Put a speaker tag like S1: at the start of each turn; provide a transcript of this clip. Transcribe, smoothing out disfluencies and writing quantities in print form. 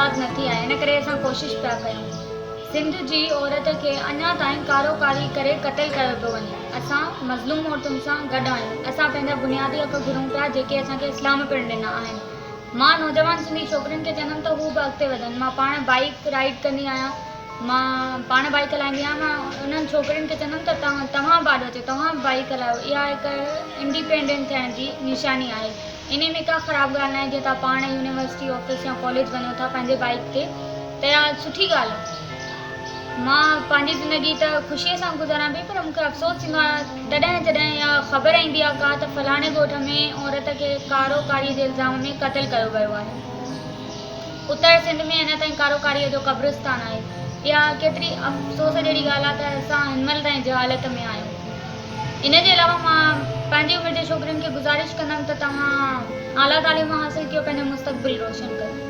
S1: آزاد نه ٿي آهي ان ڪري اسان ڪوشش پيا ڪيون. سنڌ جي عورت کي اڃا تائين ڪارو ڪاري ڪري قتل ڪيو پيو وڃي. اسان مظلوم عورتن سان گڏ آهيون. اسان پنهنجا بنيادي حق گهرون پيا جيڪي اسان کي اسلام پڻ ڏنا آهن. مان نوجوان سنڌي ڇوڪرين کي چوندم ته هو به اڳتي وڌن. مان پاڻ بائيڪ رائيڊ ڪندي آهيان. مان پاڻ بائيڪ هلائيندي آهيان. مان انهن ڇوڪرين کي چوندم ته توهان به آڏو اچو توهان به بائيڪ هلايو. اها هڪ انڊيپينڊنٽ ٿيڻ جي نشاني آهي. انهي ۾ ڪا خراب ڳالهه ناهي جيئن توهان پاڻ يونيورسٽي، آفيس يا ڪاليج وڃو ٿا پنهنجي بائيڪ تي ته اها سٺي ڳالهه آهي. مان پنهنجي زندگي ته خوشيء سان گذاريان پئي پر مون کي افسوس ٿيندو آهي تڏهن جڏهن اها خبر ايندي آهي ڪا ته فلاڻي ڳوٺ ۾ عورت کي ڪارو ڪاريء جي الزام ۾ قتل ڪيو ويو آهي. اتر سنڌ ۾ اڃا تائين ڪارو ڪاريء جو قبرستان آهي. اها ڪيتري افسوس جهڙي ڳالهه آهي ته اسان هن مهل تائين جهالت ۾ آهيون. ان جي علاوه مان پنهنجي عمر جي ڇوڪرين کي گذارش ڪندم ته توهان اعليٰ تعليم حاصل ڪيو پنهنجو مستقبل روشن ڪيو.